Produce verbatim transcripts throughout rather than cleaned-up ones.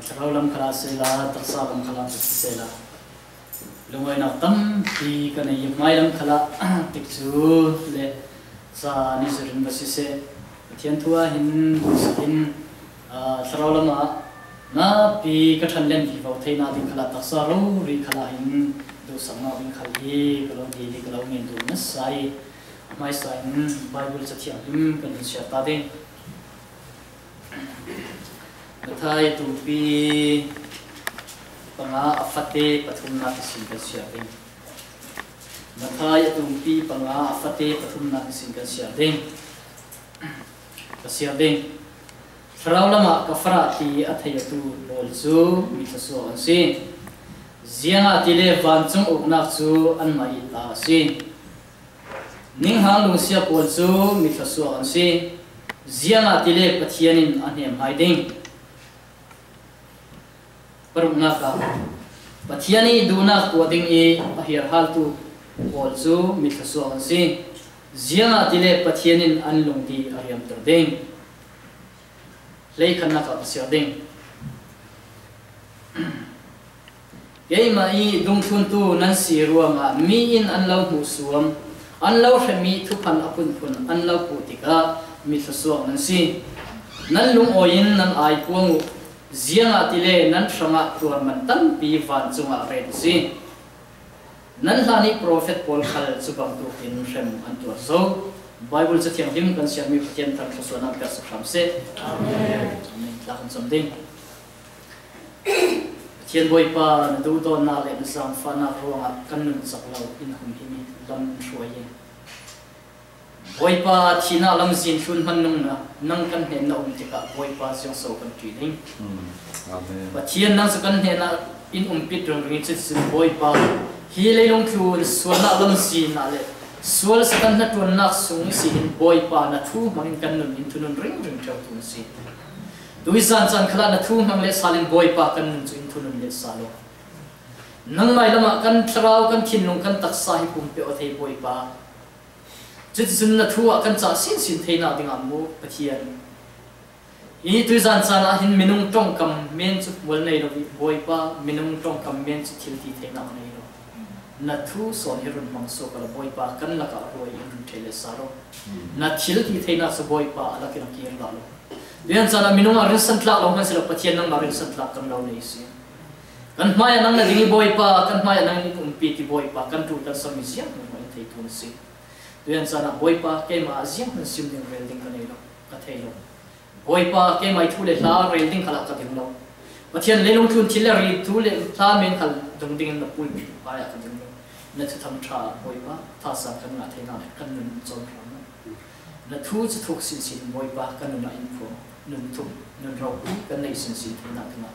Thlarau lam khalah sisela, taksa lam khalah sisela, lungawinak tampi ka nei i hmailam khalah tikcu le ca ni zurin va siseh, Pathian thu ah hin duhsak in, aa, thlarau lamah napi ka ṭhanlen vivo theinak ding khalah taksa rori khalah hin duhsaknak ding khal hi ka lo dil i ka lo ngen duh nasa i, a hmaisa in Baibal Ca Thianghlim kan hun siar ta ding. Matthai tumpi panga a fate pathumnak ihsin kan siar ding. Matthai a tumpi panga a fate pathumnak ihsin kan siar ding. Ka siar ding. Thlarau lamah ka farah ti a thei a tu pawl cu mi thluasuak an si. Ziangahtile vancung uknak cu anmah i ta a si. Ninghang lungsia pawl cu mi thluasuak an si, ziangahtile Pathian in a hnemhai ding. Paruknak ah, Pathian i duhnak tuah ding i a hirhaltu pawl cu mi thluasuak an si, ziangahtile Pathian in an lungdi a riamter ding. Hleikhatnak ah ka siar ding. Keimah i dungthluntu nan si ruangah mi in an lo hmuhsuam, an lo hrem i thuphan a phunphun an lo puh tikah mi thluasuak nan si. Nan lungawi in nan aipuang uh, ziangahtile nan hrangah tuarman tampi vancung ah ret a si. Nan hlan i profet pawl khal cu bangtuk in hrem an tuar zo. Baibal Ca Thianghlim kan siarmi Pathian thar thluasuahnak piaksak hram seh. Amen. Amen. Tla kan cam ding. Pathian Bawipa, na duhdawtnak le na zaangfahnak ruangah kan nunsak lo in humhim i lam in hruai i, Bawipa, thihnak lamzin hlun hman nungna nang kan hnen na um tikah Bawipa ziangso kan ṭih ding. Amen. Pathian, nang cu kan hnenah in umpit ringring i, cuticun Bawipa, hi leilung tlun sualnak lamzin ah le sual Satan hnaṭuannak sung ihsin Bawipa, na thu hmangin kan nun in thunun ringring ṭheutu na si. Tuizan caan khalah na thu hmang le sal in Bawipa kan nun cu in thunun le sal law. Nangmai lamah kan thlarau, kan thinlung, kan taksa hi pumpeuh a thei Bawipa. Cuticun na thu ah kan cah sinsin theinak dingah maw Pathian, hi tuizan caan ah hin minung ṭongkam men cu hmual nei lo i Bawipa, minung ṭongkam men cu thil ti theinak nei lo. Na thu sawn hi run hmang suak a la Bawipa, kan lakah ruai in run ṭheh le sa law. Na thil ti theinak cu Bawipa a lakin a kir dah lo. Tuizan caan ah minung ah rinsan tlak lo hman si lo, Pathian nangmah rinsan tlak kan lo nei si. Kan hmaiah nang na ding i Bawipa, kan hmaiah nang in umpi ti Bawipa, kan ṭul kan sammi ziang hmanh in theitu na si. Tuizan caan ah Bawipa, keimah ah ziang hman sim ding rel ding ka nei lo, ka thei lo. Bawipa, keimah i thu le hla rel ding khalah ka ding lo. Pathian, leilung tlun thil le ri thu le hla men khal dong dingin na pulpit hmaiah ka ding lo. Na thuthang ṭha Bawipa, thazaang kan ngah theinak le kan nun cawn hram lo. Na thu cu thuk sinsin in Bawipa kan nun ah in phuang, nun thum, nun ropi kan nei sinsin theinak dingah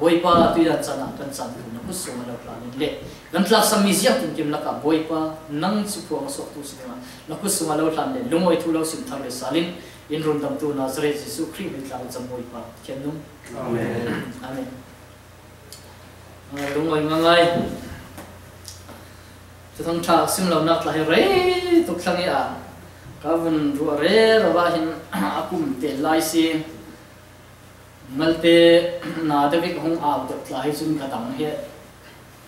Bawipa, tuizan caan ah kan caan thu na kut sungah lo hlan in le kan tlaksammi ziangtinkim lakah Bawipa, nang cu phuang a suaktu si dingah na kut sungah lo hlan le lungawi thu lo sim thar le sal in in rundamtu Nazareth Jesuh Khrih min tla kan cam Bawipa, Pathian nung. Amen. Amen. Aa, lungawi ngaingai. Thuthang ṭha sim lonak tla hi rei tuk thlang i a ka vun ruah rero ah hin a kum tel lai si. Malte na deuh i ka hung au deuh tla hi cun ka dang hi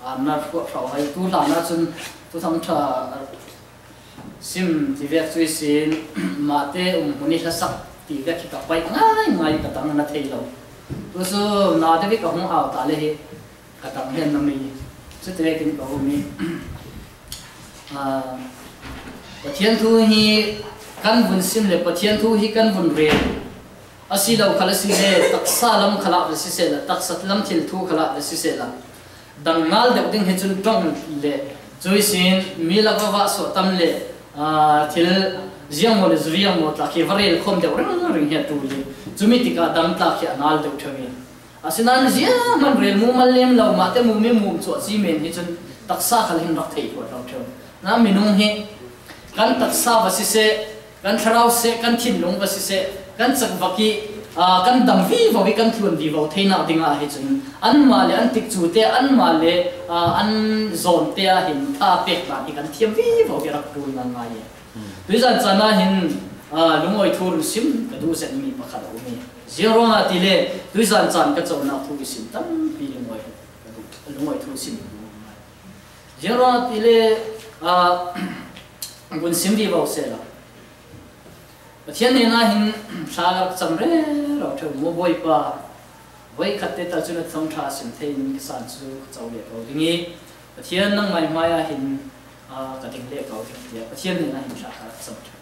a na ruah hrawh hai tu hlan ah cun Thuthang ṭha sim ti vek cu ihsin mahte um hmun i hlasak ti vek hi ka paih ngaingai, ka dang na thei lo. Tu cu na deuh i ka hung au ta le hi ka dang hian na mi cu te kin ka um i, aa, Pathian thu hi kan vun sim le Pathian thu hi kan vun rel a si lo khal a si le taksa lam khalah va sisehla, taksa lam thil thu khalah va sisehla, dang ngal deuh ding hi cun ṭong le cuihsin mi lak va vah suah tam le, aa, thil ziangmaw le zuviangmaw tla khi va rel khawm deuh ringring hi a ṭul i, cumi tikah dang tla khi a ngal deuh ṭheu i, asinain ziahman rel mumal lem lo, mahte mumi mum cuah ci men hi cun taksa khal hin rak theih huat lo ṭheu. Na minung hi kan taksa va siseh, kan thlarau seh, kan thinlung va siseh, kan cakvak i, aa, kan dam vivo i kan tluan vivo theinak dingah hi cun anmah le an tikcu te, anmah le, aa, an zawn te ah hin thla pek hlan hi kan thiam vivo hi rak ṭul ngaingai i, tuizan caan ah hin, aa, lungawi thu run sim ka duh zetmi pakhat a um i, Ziang ruangah tile, tuizan caan ka conak thu i sim tampi lungawi, lungawi thu sim. Ziang ruangah tile, ah, gun sim vivo sehla. Pathian hnenah hin thla ka rak cam rero ṭheu maw Bawipa. Voikhat te tal cun a thawngṭha a sim thei in ka san cu ka co leh ko ding i, Pathian nangmai hmaiah hin, aa, ka ding leh ko ding tiah Pathian hnenah hin thla ka rak cam ṭheu.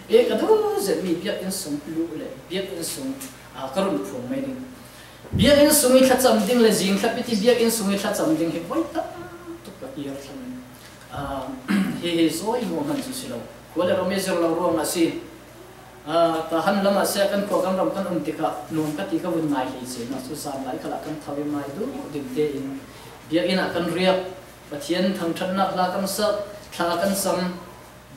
E, ka duh zetmi biakinn sung luh le biakinn sung, aa, ka run phuang mai ding. Biakinn sung i thlacam ding le zing thlapit i biakinn sung i thlacam ding hi voi tam tuk ka kir thlang. Aa, hi hi zawi maw hman cu si lo. Khua le ram i zir lo ruangah a si. Aa, tahan lamah si a kan khua kan ram kan um tikah nuam ka ti ka vun ngai hlei cin ah cu zan lai khalah kan tho i ngai duh ding tein biakinn ah kan riak, Pathian thangṭhatnak hla kan sak, thla kan cam,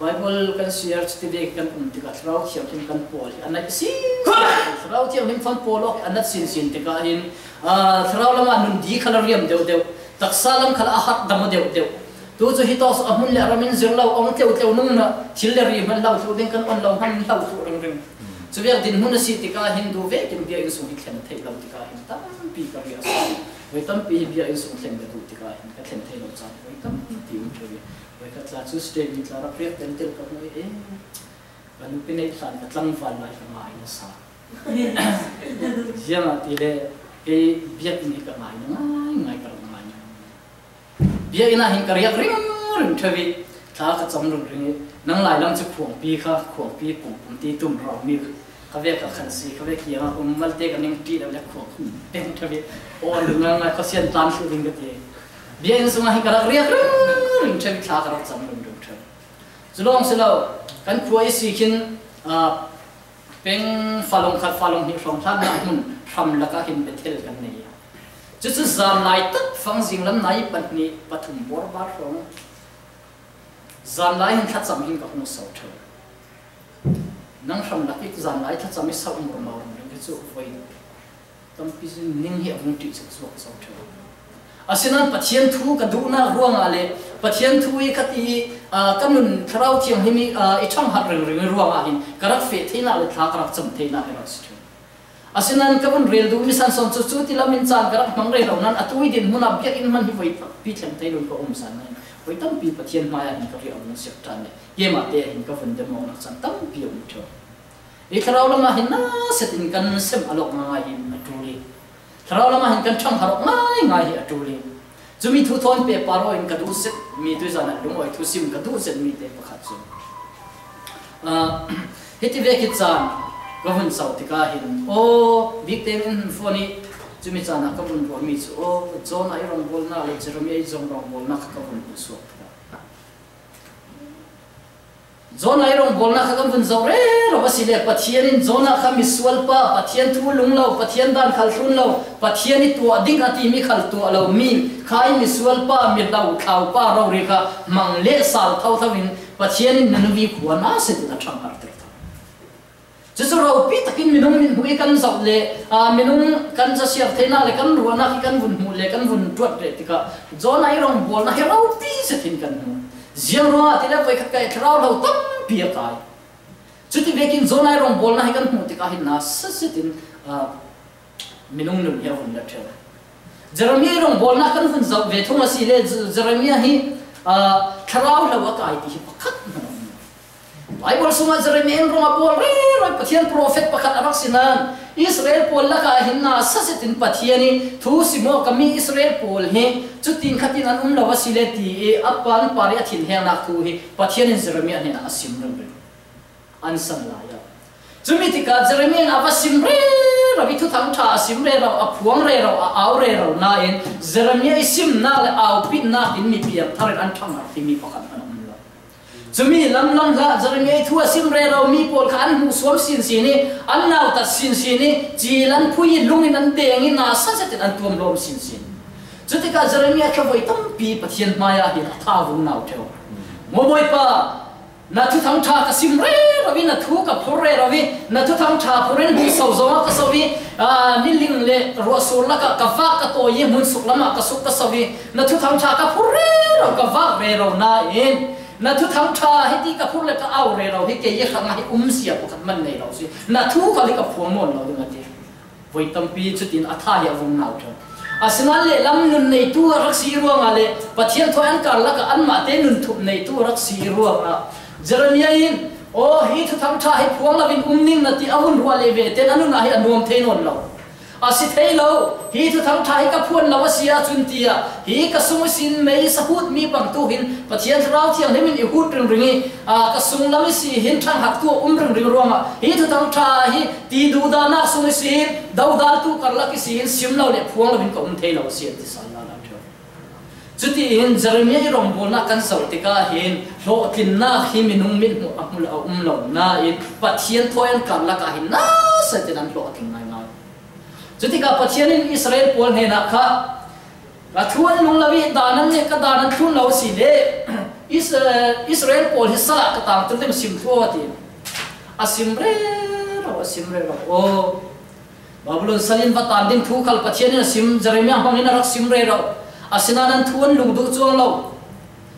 Baibal kan siar, cuti vek kan um tikah Thlarau Thianghlim kan pawl hi a naih si. Thlarau Thianghlim kan pawl awk hi a nat sinsin tikah hin, aa, thlarau lamah nun di khal a riam deuhdeuh, taksa lam khal a harh dam aw deuhdeuh. Tu cu hi tawk a hmun le a ram in zir lo, ong tleutleu nung na thil le ri hman hlo thluh ding kan on lo hman hlo thluh ringring. Cu vek dinhmun a si tikah hin duh vekin biakinn sung hi thlen theih lo tikah hin tampi ka riah a si. Voi tampi hi biakinn sung thlen ka duh tikah hin ka thlen thei lo caan voi tampi um ṭheu i, voi ka tla cu state mi tla rak riak tentel ka hmu i, e, ka nupi neih hlan ka tlangval lai ka ngai nasa. Ziangahtile kei biakinn hi ka ngai ngaingai, ka rak ngai. Biakinn ah hin ka riak ringring ṭheu i, thla ka cam ringring i, nang lai lam cu khuangpi kha, khuangpi pumpum ti tum rau mi kha vek ka khan si, kha vek kiang ah um malte ka ning ṭih lo le khuang peng ṭheu i, aw, a lu ngai ngai khuasian tlan thluh ding ka ti. Biakinn sungah hin ka rak riak ringring ṭheu i, thla ka rak cam ringring ṭheu. Cu lawng si lo, kan khua i si khin, aa, peng falong khat falong hnih hrawng hlannak hmun hram lakah hin Bethel kan nei. Cucu zanlai tak fangzing lam nai pahnih pathum bawrbar hrawng zanlai hin thlacam hin ka hung so ṭheu. Nang hram lak i zanlai thlacam i so murmur ringring hi cu voi tampi ning hi a vung ṭih cek suak a so ṭheu. Asinain Pathian thu ka duhnak ruangah le Pathian thu i khat i, aa, ka nun Thlarau Thianghlim i, aa, i ṭhanghat ringring i ruangah hin ka rak feh theinak le thla ka rak cam theinak hi rak si ṭheu. Asinain ka vun rel duhmi san sawn cu cuti lam in caan ka rak hmang rero nain atu i dinhmun ah biakinn hman hi voi tampi thleng thei lo in ka um zan nain voi tampi Pathian hmaiah hin ka riah a vung siak ṭhan le keimahte ah hin ka vun demawknak caan tampi a um ṭheu. I thlarau lamah hin naset in kan sem a lawk ngaingai hi a ṭul i, thlarau lamah hin kan ṭhanghat awk ngaingai hi a ṭul i, cumi thu thawn pehpar aw in ka duh zetmi, tuizan ah lungawi thu sim ka duh zetmi te pakhat cu, aa, hiti vek hi caan ka vun so tikah hin, aw, bik tein in hun fawn i cumi caan ah ka vun ruahmi cu, aw, Jonah i rawngbawlnak le Jeremiah i zong rawngbawlnak kha ka vun hmuh suak tikah, Jonah i rawngbawlnak kha kan vun zoh rero a si le, Pathian in Jonah kha misual pa, Pathian thu lung lo, Pathian dan khal thlun lo, Pathian i tuah ding a timi khal tuah lo mi, khai misual pa, mi hlo thlau pa rori kha hmang le sal thotho in Pathian in Nineveh khua naset in a ṭhangharhter tho. Cucu ropi takin minung mithmuh i kan zoh le, aa, minung kan casiar theinak le kan ruahnak i kan vun hmuh le kan vun ṭuat reh tikah Jonah i rawngbawlnak hi ropi zetin kan hmu. Ziang ruangah tile voikhat ka i thlarau hlo tampi a kai. Cuti vekin Jonah i rawngbawlnak hi kan hmuh tikah hin nasa zetin, aa, minung nun hi a vun la ṭheu. Jeremiah i rawngbawlnak kan vun zoh ve thung a si le, Jeremiah hi, aa, thlarau hlo a kai ti hi pakhat hmanh a um lo. Baibal sungah Jeremiah in rung a bawl rero i Pathian profet pakhat a rak si nain Israel pawl lakah hin nasa zetin Pathian i thu sim aw, ka mi Israel pawl hi cutin khatin an um lo a si le ti i a pan par i a thinhengnak thu hi Pathian in Jeremiah hnenah a sim ringring. An san lai ah. Cumi tikah Jeremiah in a va sim rero i, thuthang ṭha a sim rero, a phuang rero, a au rero nain Jeremiah i simnak le aupitnak in mi piangthar in an ṭhangharh timi pakhat hmanh a um lo. Cumi lamlam hlah Jeremiah i thu a sim rero mi pawl kha an hmuhsuam sinsin i, an nautat sinsin i, cil an phui i, lung in an deng i, nasa zetin an tuamlawm sinsin. Cutikah Jeremiah kha voi tampi Pathian hmaiah hin a tha a vung nau ṭheu. Maw Bawipa, na thuthang ṭha ka sim rero i, na thu ka phur rero i, na thuthang ṭha phur in hmun so zongah ka so i, aa, niling le ruahsur lakah ka vak ka tawi i, hmun suk lamah ka suk ka so i, na thuthang ṭha ka phur rero, ka vak rero nain, na thuthang ṭha hiti ka phur le ka au rero hi kei i hrangah hi um sia pakhat hmanh nei lo si. Na thu khal hi ka phuang nawn lo ding a ti. Voi tampi cutin a tha hi a vung nau ṭheu. Asinain lehlam nun neitu a rak si ruangah le Pathian thawi an karlak ah anmahte nun thup neitu a rak si ruangah Jeremiah in, "Aw, hi thuthang ṭha hi phuang loin um ning," na ti a vun ruah leh vete in a nunah hi a nuam thei nawn lo. A si thei lo, "Hi thuthang ṭha hi ka phuan lo a si ahcun," tiah, "hi ka sung ihsin mei sahut mi bangtuk hin Pathian Thlarau Thianghlim in i hut ringring i, aa, ka sunglam ihsin ṭhanghaktu a um ringring ruangah hi thuthang ṭha hi ti duhdahnak sung ihsin dodaltu karlak ihsin sim lo le phuang loin ka um thei lo a si," a ti sal lala ṭheu. Cutiin Jeremiah i rawngbawlnak kan zoh tikah hin hlawhtlinnak hi minung mithmuh a hmu le a um lo nain Pathian thawi an karlak ah hin nasa tein an hlawhtling ngaingai. Cutikah Pathian in Israel pawl hnenah kha, "A thu an lung lo i dan an neh, ka dan an thlun lo a si le Is-, Israel pawl hi sal ah ka tangtir ding, sim thluaw," a ti. A sim rero, a sim rero. Aw, Babylon sal in va tan ding thu khal Pathian in a sim, Jeremiah hmangin a rak sim rero. Asinain an thu an lung duh cuang lo.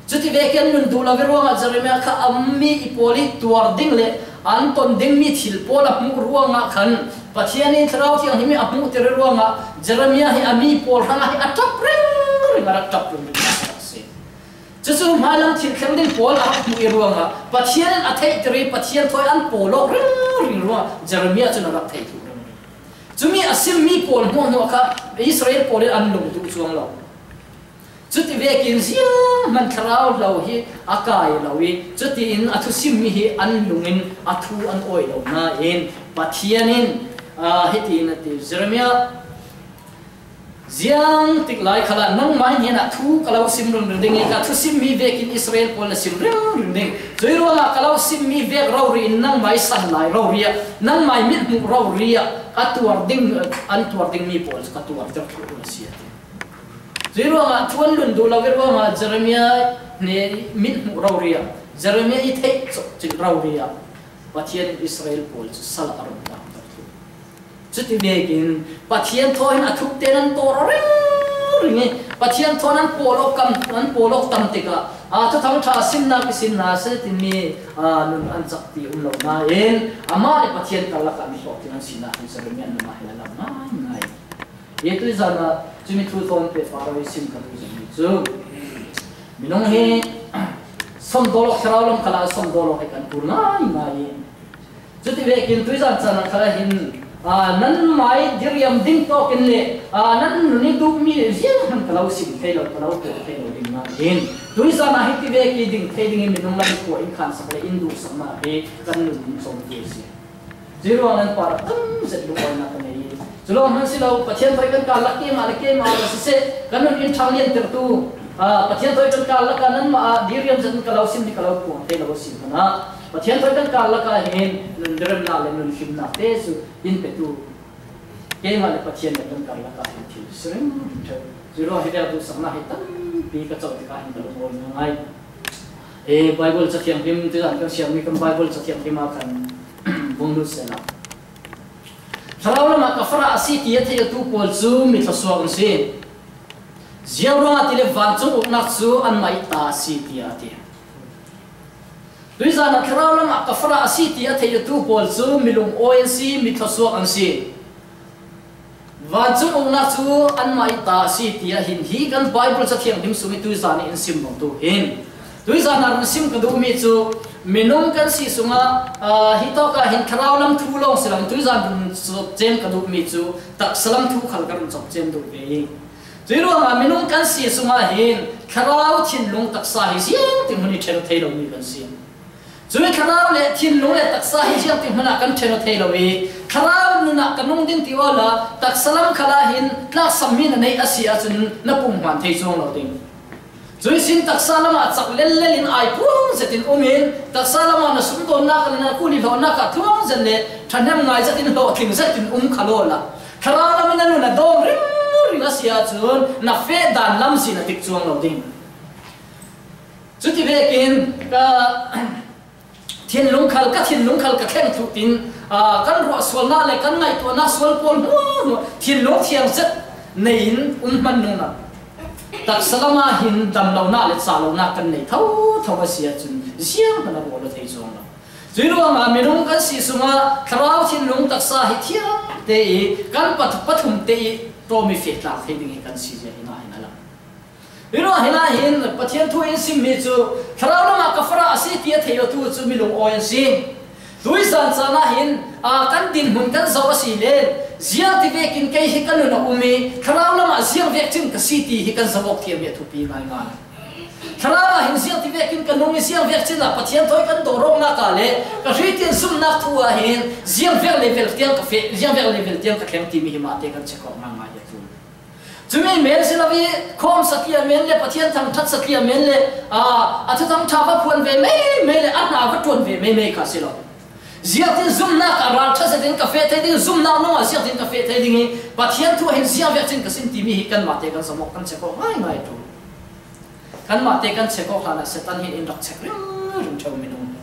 Cuti vekin nun duh lo i ruangah Jeremiah kha a mi i pawl i tuar ding le an ton dingmi thil pawl a hmuh ruangah khan Pathian in Thlarau Thianghlim i a hmuhtir i ruangah Jeremiah hi a mi pawl hrangah hi a ṭap ringring, a rak ṭap ringring a rak si. Cucu hmailam thil thleng ding pawl a rak hmuh i ruangah Pathian in a theihtir i Pathian thawi an pawl awk ringring ruangah Jeremiah cun a rak thei duh ringring. Cumi a simmi pawl hmuahhmuah kha Israel pawl in an lung duh cuang lo. Cuti vekin zianghman thlarau hlo hi a kai lo i, cutiin a thusimmi hi an lungin a thu an awi lo nain Pathian in, aa, hitiin a ti, Jeremiah, "Ziang tik lai khalah nangmah hnenah thu ka lo sim ringring ding i, ka thusimmi vekin Israel pawl na sim ringring ding. Cui ruangah ka lo simmi vek rori in nangmah i san lai rori ah, nangmah i mithmuh rori ah a tuar ding, an tuar dingmi pawl cu ka tuarter thluh a si," a ti. Cui ruangah thu an lun duh lo i ruangah Jeremiah hne mithmuh rori ah, Jeremiah i theih cawhcin rori ah Pathian in Israel pawl cu sal a rung tlangter thluh. Cuti vekin Pathian thawi in a thuk tein an tawr ringring i, Pathian thawi in an pawl awk kam, an pawl awk tam tikah, aa, thuthang ṭha simnak i sinna a si timi, aa, nun an cak ti um lo nain, amah le Pathian karlak ah an hlawhtling an sinak hi Jeremiah nunah hin a lang ngaingai. Hi tuizan ah cumi thu thawn pehpar aw i sim ka duh zongmi cu minung hi sawmdawl awk, thlarau lam khalah sawmdawl awk hi kan kul ngaingai i, cuti vekin tuizan caan ah khalah hin, aa, nanmah i diriam ding tawkin le, aa, nan nun i duhmi zianghman ka lo sim thei lo, ka lo tuah thei lo ding nain tuizan ah hiti vek i ding thei ding i minung lam i khua in khansak le in duhsaknak hi kan nun in cawmtu a si. Cuih ruang nan parah tam zet lungawinak ka ngei i, cu lawng hman si lo, Pathian thawi kan karlak keimah le keimah a siseh, kan nun in ṭhangliantertu, aa, Pathian thawi kan karlak ah nanmah ah diriam zet in ka lo sim dih, ka lo phuang thei lo a si hmanah, Pathian thawi kan karlak ah hin nun diremnak le nun hlimnak te cu in petu keimah le Pathian nih kan karlak ah hin thil si ringring ṭheu. Cuih ruang hi vek duhsaknak hi tampi ka co tikah hin ka lungawi ngaingai. Ee, Baibal Cathianghlim, tuizan kan siarmi kan Baibal Cathianghlim ah kan vung lut sehla, Thlarau lamah ka farah a si ti a theihtu pawl cu mi thluasuak an si. Ziang ruangah ti le vancung uknak cu anmah i ta a si, tiah a ti. Tuizan ah thlarau lamah ka farah a si ti a theihtu pawl cu mi lungawi an si, mi thluasuak an si. Vancung uknak cu anmah i ta a si, tiah hin hi kan Baibal Cathianghlim sung i tuizan i in sim bangtu hin, tuizan ah run sim ka duhmi cu minung kan si sungah, aa, hitawk ah hin thlarau lam thu lawng si lo, tuizan run cawpcem ka duhmi cu taksa lam thu khal ka run cawpcem duh ve i, cuih ruangah minung kan si sungah hin thlarau thinlung taksa hi ziangtin hmun i ṭhen aw thei lomi kan si. Cui thlarau le thinlung le taksa hi ziangtin hmun ah kan ṭhen aw thei lo i, thlarau nun ah ka nung ding ti awla taksa lam khalah hin tlaksammi na neih a si ahcun na pumhman thei cuang lo ding. Cui sin taksa lamah cak lellel in ai puang zetin um in, taksa lamah na sumdawnnak le na kuli hlawhnak ah tluang zet le ṭhahnem ngai zetin hlawhtling zetin um kha lawla, thlarau lam in na nun a dawm ringring a si ahcun na feh dan lamzin a dik cuang lo ding. Cuti vekin ka thinlung khal, ka thinlung khal ka thleng thluh tin, aa, kan ruah sualnak le kan ngaihtuahnak sual pawl hmuahhmuah thinlung thiang zet nei in um hman nungla, taksa lamah hin damlonak le cahlonak kan nei thotho a si ahcun zianghman a ruah aw thei cuang lo. Cuih ruangah minung kan si sungah thlarau thinlung taksa hi thiang te i, kan pat-, pathum te i, tawm i feh tlak thei ding hi kan si zia hi na hin a lang. Hi ruang hi lai hin, Pathian thu in sim mi cu, thlarau lamah ka farah a si ti a thei awtu cu mi lungawi an si. Tuizan caan ah hin, aa, kan dinhmun kan zoh a si le, ziang ti vekin kei hi ka nun a um i, thlarau lamah ziang vek cin ka si ti hi kan zoh awk thiam hi a thupi ngaingai. Thlarau ah hin ziang ti vekin ka nung i ziang vek cin ah Pathian thawi kan dawrawknak ah le ka hritin zumnak thu ah hin ziang vek le vel tiang ka feh, ziang vek le vel tiang ka thleng timi hi mahte kan check awk ngaingai hi a tum. Cumi men si lo i khawm satliah men le Pathian thangṭhat satliah men le, aa, a thuthang ṭha va phuan ve meimei le a hna va ṭuan ve meimei kha si lo. Ziangtin zumnak ah ralṭha zetin ka feh thei ding, zumnak nung ah ziangtin ka feh thei ding i Pathian thu ah hin ziang vek cin ka sin timi hi kanmah te kan zoh awk kan check awk ngaingai ṭul. Kanmah te kan check awk hlan ah Satan hin in rak check ringring ṭheo minung hi.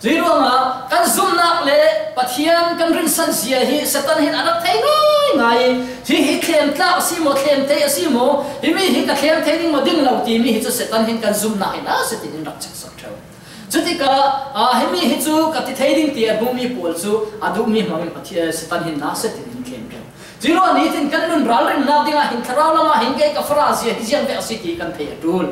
Cui ruangah kan zumnak le Pathian kan rinsan zia hi Satan hin a rak thei ngaingai i, hi hi thlem tlak a si maw, thlem thei a si maw, himi hi ka thlem thei ding maw, ding lo timi hi cu Satan hin kan zumnak hin a si tin in rak check sak ṭheo. Cutikah, aa, himi hi cu ka ti thei ding ti a hmumi pawl cu a duhmi hmangin Pathian, Satan hin na si tin in thlem ṭheo. Cui ruangah nitin kan nun ralrinnak dingah hin thlarau lamah hin kei ka farah zia hi ziang vek a si ti kan theih a ṭul.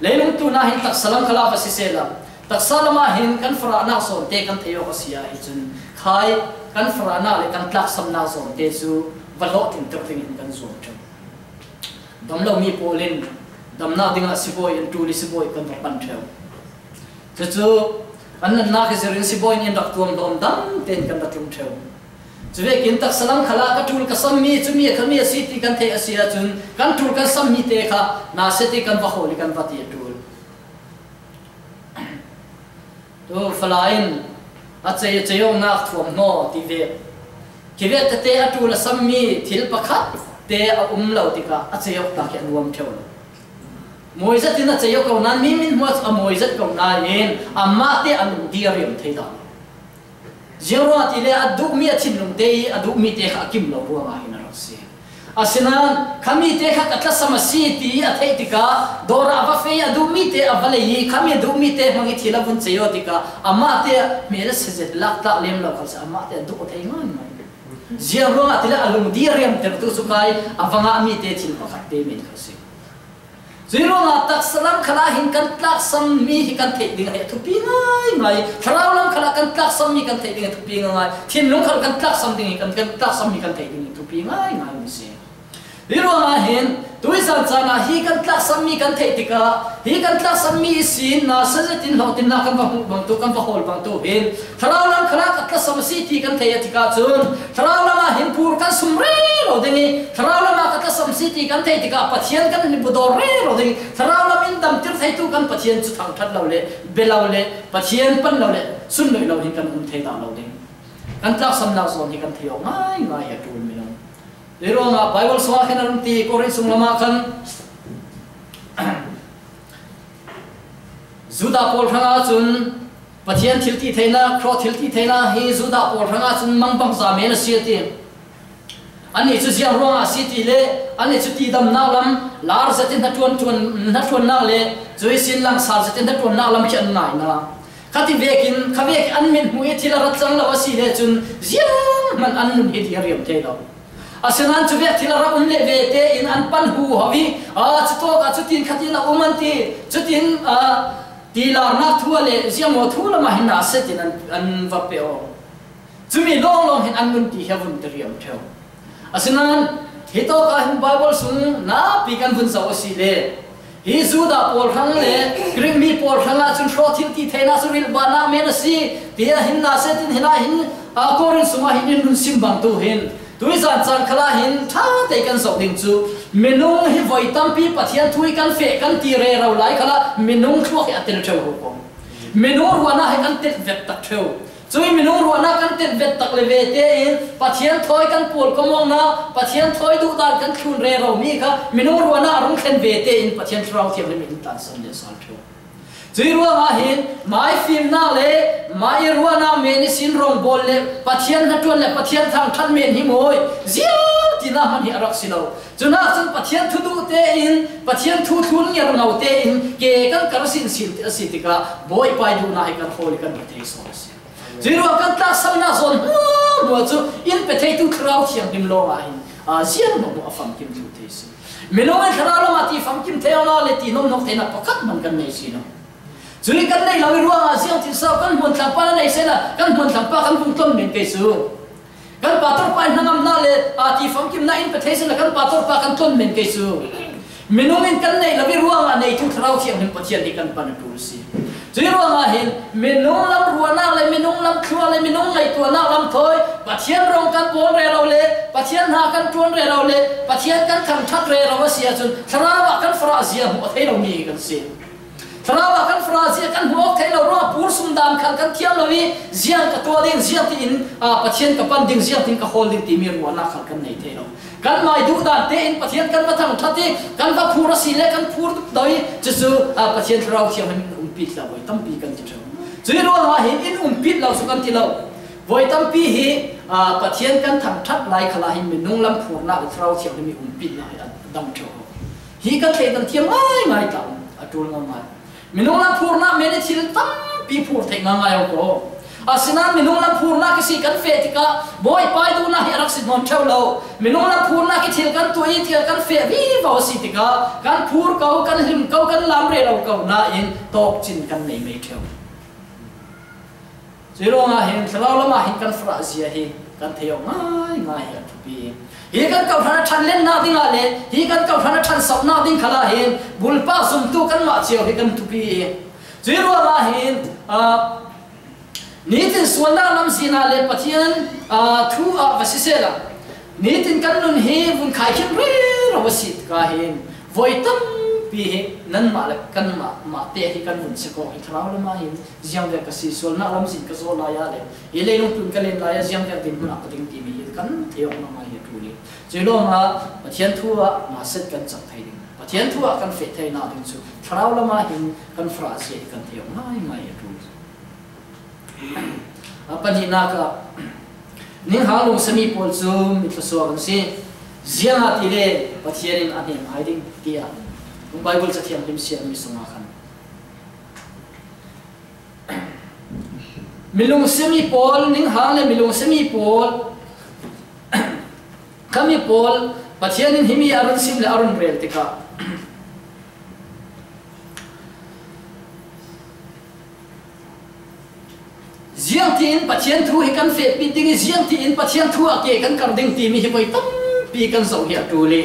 Leilung tlun ah hin taksa lam khalah va sisehla, taksa lamah hin kan farahnak zawnte kan theih awk a si ahcun, khai kan farahnak le kan tlaksamnak zawnte cu va hlawhtlinter dingin kan zuam ṭheo. Dam lomi pawl in damnak dingah sibawi an ṭul i sibawi kan va pan ṭheo. Cucu an natnak hi zirin sibawi nih an rak tuam hlawm dam tein kan va tlung ṭheo. Cuvekin taksa lam khalah ka ṭul ka sammi cumi a khami a si ti kan theih a si ahcun kan ṭul kan sammi te kha na si ti kan va hawl i kan va ti a ṭul. Tu Fala in a cei, cei awknak thuam hnaw ti ve. Kivek tete a ṭul a sammi thil pakhat te a um lo tikah a cei awknak hi a nuam ṭheo lo. Mawi zat in a cei awk ko nain mi mit hmuah a mawi zat ko nain amah te a lungdi a riam thei dah lo. Ziang ruangah ti le a duhmi a thinlung te i a duhmi te kha a kim lo ruangah hin a rak si. Asinain khami te kha ka tlasam a si ti a theih tikah dawr ah a va feh i a duhmi te a va lei i khami a duhmi te hmang i thil a vun cei aw tikah amah te hmel a si zet lak tlak lem lo kha si, amah te a duh thei ngaingai. Ziang ruangah ti le a lungdi a riamtertu cu kai a va ngahmi te thil pakhat te men kha si. Cui ruangah taksa lam khalah hin kan tlaksam mi hi kan theih ding hi a thupi ngaingai. Thlarau lam khalah kan tlaksam mi kan theih ding hi a thupi ngaingai. Thinlung khal kan tlaksam ding hi kan, kan tlaksam mi kan theih ding hi a thupi ngaingai mi si. Hi ruangah hin tuizan caan ah hi kan tlaksam mi kan theih tikah hi kan tlaksam mi ihsin na sa zetin hlawhtlinnak kan va hmuh bangtu, kan va hawl bangtu hin Thlarau lam khalah ka tlasam a si ti kan theih a tikah cun thlarau lamah hin pur kan sum rero ding i thlarau lamah ka tlasam a si ti kan theih tikah Pathian kan hnipudaw rero ding i thlarau lam in damtir theitu kan Pathian cu thangṭhat lo le, bia lo le, Pathian pan lo le, sunloih lo hin kan um thei dah lo ding. Kan tlaksamnak zawn hi kan theih awk ngaingai hi a ṭul minung. Hi ruangah Baibal sungah khin a run ti Korin sung lamah khan Judah pawl hrangah cun Pathian thil ti theinak, Khrih thil ti theinak hi Judah pawl hrangah cun mangbangza men a si a ti. Annih cu ziang ruangah a si ti le annih cu tidamnak lam lar zetin hnaṭuan, ṭuan, hnaṭuannak le cuihsin langsar zetin hnaṭuannak lam khi an ngaihnak. Khati vekin, kha vekin an mit hmuh i thil a rat cang lo a si le cun zianghman an nun hi ti a riam thei lo. Asinain cuvek thil a rak um le ve tein an pan huho i, aa, cutawk ah cutin khatin a um an ti, cutin, aa, tilarnak thu ah le ziangmaw thu lamah hin na setin an, an va pe aw. Cumi lawnglawng hin an nun ti hi a vun ti riam ṭheo. Asinain hitawk ah hin Baibal sung napi kan vun zoh a si le, hi Judah pawl hrang le Greek mi pawl hrangah cun hrawh thil ti theinak cu rilbahnak men a si, tiah hin na setin hinah hin, aa, Korin sungah hin in nun sim bangtu hin, tuizan caan khalah hin ṭha te kan zoh ding cu, minung hi voi tampi Pathian thu hi kan feh kan ti rero lai khalah minung thluak hi a tel ṭheo ko. Minung ruahnak hi kan tel vet tak ṭheo. Cui minung ruahnak kan tel vet tak le ve tein Pathian thawi kan pawlkom awknak, Pathian thawi duhdan kan thlun rero mi kha minung ruahnak a rung thlen ve tein Pathian Thlarau Thianghlim in tlansan le sal ṭheo. Cui ruangah hin mai fimnak le mai i ruahnak men ihsin rawngbawl le Pathian hnaṭuan le Pathian thangṭhat men hi mawi ziang tinak hman hi a rak si lo. Cunah cun Pathian thu duh tein, Pathian thu thlun ngerno tein ke kan kar sinsin a si tikah Bawipa i duhnak hi kan hawl i kan va thei sawn a si. Cui ruang kan tlaksamnak zawn hmuah hnu chu in pe theitu Thlarau Thianghlim lawngah hin, a, ziang hnu a famkim thei si. Minung in thlarau lamah ti famkim thei awk le ti nawmnawk theihna pakhat man kan nei si lo. Cui kan nei lo i ruangah ziang tin sau kan hmuan thlangpa na nei sela kan hmuan thlangpa kan vung tlawn men kei su. Kan pastor pa in hnangamna le, a, ti famkimna in pe thei sela kan pastor pa kan tlawn men kei su. Minung in kan nei lo i ruangah neitu Thlarau Thianghlim Pathian hi kan pan a tul si. Cui ruangah hin minung lam ruahnak le minung lam thluak le minung ngaihtuahnak lam thawi Pathian rong kan bawn rero le Pathian hna kan ṭuan rero le Pathian kan thangṭhat rero a si ahcun Thlarau ah kan farah zia hmuh a thei lomi hi kan si. Thlarau ah kan farah zia kan hmuh awk thei lo ruangah pur sum dan khal kan thiam lo i ziang ka tuah ding, ziang tiin, aa, Pathian ka pan ding, ziang tiin ka hawl ding timi ruahnak khal kan nei thei lo. Kan mai duh dan tein Pathian kan va thangṭhat i kan va phur a si le kan phur doi cucu, aa, Pathian Thlarau Thianghlim in umpit hlah voi tampi kan ti ṭheu. Cui ruangah hin in umpit lo cu kan ti lo. Voi tampi hi, aa, Pathian kan thangṭhat lai khalah hin minung lam phurnak le Thlarau Thianghlim i umpitnak hi a dang ṭheu. Hi kan theih dan thiam ngaingai ta, a ṭul ngaingai. Minung lam phurnak men i thil tampi phur theih ngaingai awk aw. Asinain minung lam phurnak i si kan feh tikah Bawipa i duhnak hi a rak si nawn ṭheu lo. Minung lam phurnak i thil kan tuah i thil kan feh vivo a si tikah kan phur ko, kan hlim ko, kan lam rero ko nain tawkcin kan nei mei ṭheu. Cui ruangah hin thlarau lamah hin kan farah zia hi kan thei awk ngaingai hi a thupi. Hi kan kawhhran a ṭhanlennak dingah le hi kan kawhhran a ṭhansauhnak ding khalah hin bulpak zumtu kanmah cio hi kan thupi. Cui ruangah hin, aa, nitin sualnak lamzin ah le Pathian, aa, thu ah va sisehla nitin kan nun hi vun khaikhin rero a si tikah hin voi tampi hi nanmah le kanmah mahte hi kan vun sek awk hi thlarau lamah hin ziangvek ka si, sualnak lamzin ka zawh lai ah le hi leilung tlun ka len lai ah ziangvek dinhmun ah ka ding timi hi kan thei awk ngaingai hi a ṭul i. Cui lawngah Pathian thu ah naset kan cang thei ding, Pathian thu ah kan feh theinak ding cu thlarau lamah hin kan farah zia hi kan thei awk ngaingai hi a ṭul. A pahnihnak ah, ninghang lungsemi pawl cu mi thluasuak an si. Ziangahtile Pathian in a hnemhai ding, tiah Baibal Cathiang him siatmi sungah khan mi lungsemi pawl, ninghang le mi lungsemi pawl, khami pawl Pathian in himi a run sim le a run rel tikah, ziangtiin Pathian thu hi kan fehpit ding i, ziangtiin Pathian thu ah ke kan kar ding timi hi voi tampi kan zoh hi a ṭul i,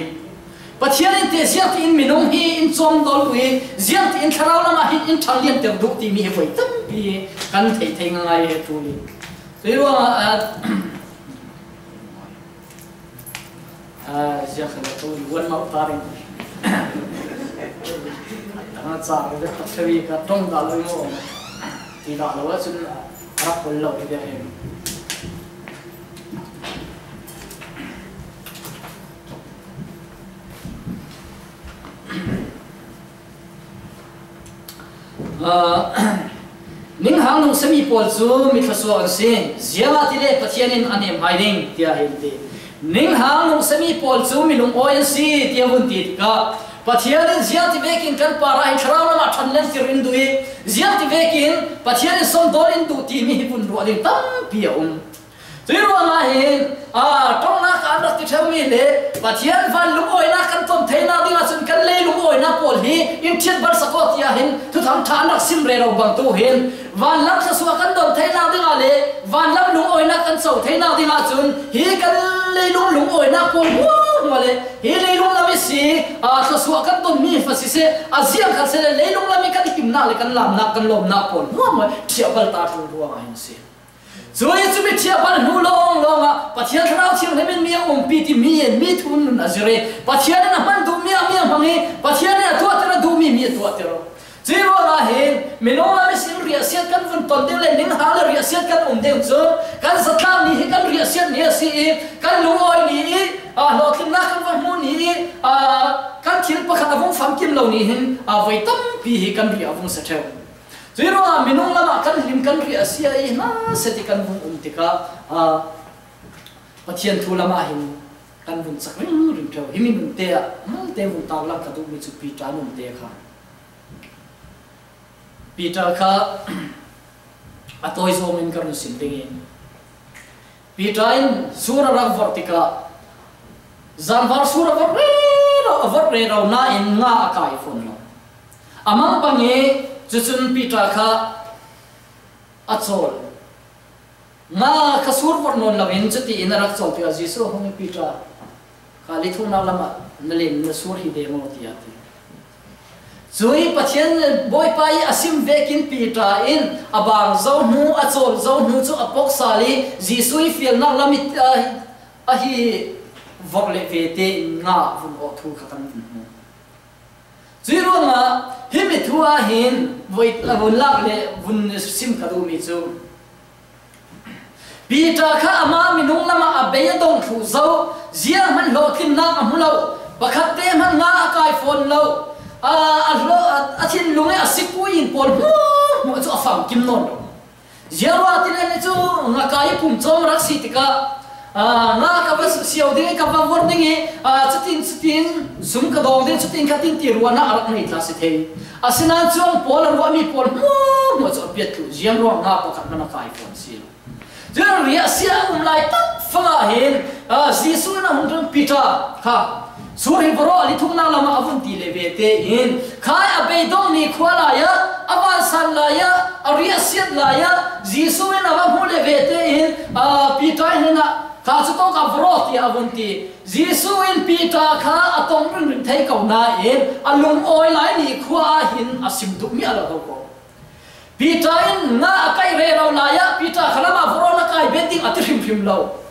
Pathian in teh ziangtiin minung hi in cawmdawl duh i, ziangtiin thlarau lamah hin in ṭhanglianter duh timi hi voi tampi kan theih thei ngaingai hi a ṭul i. Cui ruangah, aa, aa, ziang kha le tu luan mau ta ring. Tanga ca ve tak thei ka tong da lo mo. Ti da lo a cun a rak kul lo i ve. Aa, ninghang lungsemi pawl cu mi thluasuak an si, ziangahtile Pathian in a hnemhai ding, tiah hin ti. Ninghang lungsemi pawl cu mi lungawi an si, tiah vun ti tikah, Pathian in ziangtivekin kan parah hin thlarau lamah ṭhanlentir in duh i, ziangtivekin Pathian in sawmdawl in duh timi hi vun ruah ding tampi a um. Cui ruangah hin, aa, ṭongnak ah an rak ti ṭheumi le Pathian van lungawinak kan ton theinak dingah cun kan lei lungawinak pawl hi in ṭhiat bal sak aw tiah hin Thuthang ṭha an rak sim rero bangtu hin vanlam thluasuah kan don theinak dingah le vanlam lungawinak kan co theinak dingah cun hi kan leilung lungawinak pawl hmuahhmuah le hi leilung lam i si, aa, thluasuah kan tonmi fa siseh, a ziang khat seh le leilung lam i kan himnak le kan lamnak kan lawmnak pawl hmuahhmuah ṭhiahbal ta ṭul ruangah hin si. Cui cu mi ṭhiahbal hnu lawnglawng ah Pathian Thlarau Thianghlim in mi a umpi ti mi in mi thu nun a zir i Pathian in a hman duhmi ah mi a hmang i Pathian in a tuahter a duhmi mi a tuahter. Cui ruangah hin minung lam ihsin riahsiat kan vun ton ding le ninghang le riahsiat kan um ding cun kan zatlak ni hi kan riahsiat ni a si i kan lungawi ni i, aa, hlawhtlinnak kan va hmuh ni i, aa, kan thil pakhat a vung famkim lo ni hin, aa, voi tampi hi kan riah a vung si ṭheu. Cui ruangah minung lamah kan hlim kan riahsia i hna seti kan vung um tikah, aa, Pathian thu lamah hin kan vun cak ringring ṭheu. Hi minung te ah malte vun tarlang ka duhmi cu Peter nun te kha. Peter kha a tawi zawng in ka run sim ding i Peter in sur a rak vorh tikah zanvar sur a vorh rero, a vorh rero nain nga a kai fawn lo. A mang bang i cucun Peter kha a cawl. Nga kha sur vorh nawn loin cutiin a rak cawl tikah Jesuh a hung, Peter, kha lithungnak lamah na len na sur hi deng aw, tiah a ti. Cui Pathian Bawipa i a sim vekin Peter in a bang zo hnu, a cawl zo hnu cu a pok sal i Jesuh i fialnak lam i, a, ahi vorh le ve tein nga vun awh thu kha kan vun hmu. Cui ruangah himi thu ah hin voi, vun lak le vun sim ka duhmi cu, Peter kha amah minung lamah a bei a dong thluh zo, zianghman hlawhtlinnak a hmu lo, pakhat te hmanh nga a kai fawn lo, a, a, hlawh, a, a thinlung i a sipui in pawl hmuahhmuah cu a famkim nawn lo. Ziangruangah ti le cu ngakai i pum cawm a rak si tikah, aa, nga ka va sio ding i ka va vorh ding i, aa, cutin, cutin sum ka dawng ding, cutin kha tin ti ruahnak a rak ngei tla si thei. Asinain cuang pawl a ruahmi pawl hmuahhmuah cu a piat thluh, ziangruang nga pakhat hmanh a kai fawn si lo. Cun riahsia a um lai tak fangah hin, aa, Jesuh in a hung ṭan, Peter kha, sur hi vorh aw, a lithungnak lamah a vun ti le ve tein, khai a beidongmi khua lai ah, a vansan lai ah, a riahsiat lai ah, Jesuh in a va hmuh le ve tein, aa, Peter in hin ah, kha cu tawk ah vorh aw, tiah a vun ti. Jesuh in Peter kha a tong ringring thei ko nain, a lungawi laimi khua ah hin a sim duhmi a lo ko ko. Peter in nga a kai rero lai ah, Peter kha lamah vorh aw, na kai bet ding a ti hrimhrim lo.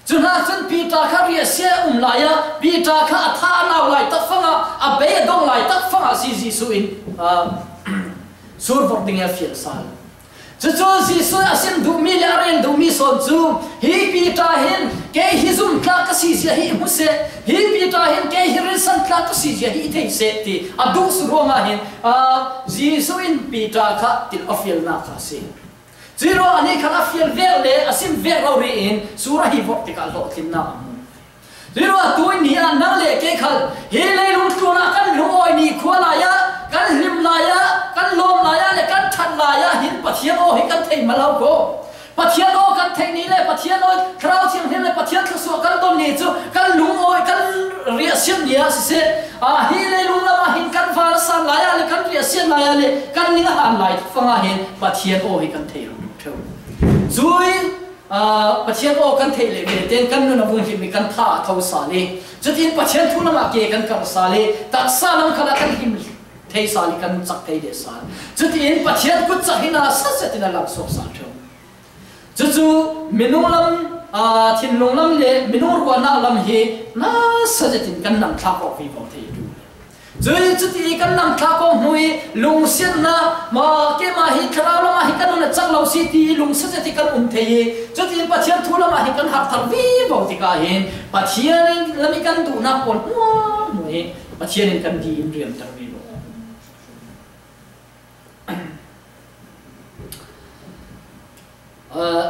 Cu hna cun Peter kha riahsia a um lai ah, Peter kha a tha a nau lai tak fangah, a bei a dong lai tak fangah si Jesuh in, aa, sur vorh ding i a fial sal. Cucu Jesuh a sim duhmi le a rel duhmi sawn cu, hi Peter hin kei hi zumtlak ka si zia hi i hmu seh, hi Peter hin kei hi rinsantlak ka si zia hi i thei seh, ti a duh si ruangah hin, aa, Jesuh in Peter kha til a fialnak kha a si. Cui ruangah nih khan a fial vek le a sim vek rori in sur ahi vorh tikah hlawhtlinnak a hmu. Cui ruangah tu ni ah nang le kei khal hi leilung tlun ah kan lungawi ni khua lai ah, kan hlim lai ah, kan lawm lai ah le kan ṭhat lai ah hin Pathian aw hi kan thei mah lo ko. Pathian aw kan theih ni le Pathian aw, Thlarau Thianghlim le Pathian thluasuah kan don ni cu kan lungawi, kan riahsiat ni ah siseh, aa, hi leilung lamah hin kan vansan lai ah le kan riahsiat lai ah le kan ning a han lai fangah hin Pathian aw hi kan thei lo ṭheu. Cui, aa, Pathian aw kan theih le ve tein kan nun a vung hlim i kan tha a tho sal i, cutin Pathian thu lamah ke kan kar sal i, taksa lam khalah kan him thei sal i, kan cak thei deh sal. Cutin Pathian kut cak hi nasa zetin a lam suak sal ṭheu. Cucu minung lam, aa, thinlung lam le minung ruahnak lam hi nasa zetin kan namthlak awk vivo thei ṭul. Cui cuti kan namthlak awk hnu i lungsiatnak, ma, keimah hi thlarau lamah hi kan nun a cak lo si ti i lungsia zet i kan um thei i, cutin Pathian thu lamah hi kan harh thar vivo tikah hin Pathian lam i kan duhnak pawl hmuahhmuah hi Pathian in kan di in riamter vivo. Aa,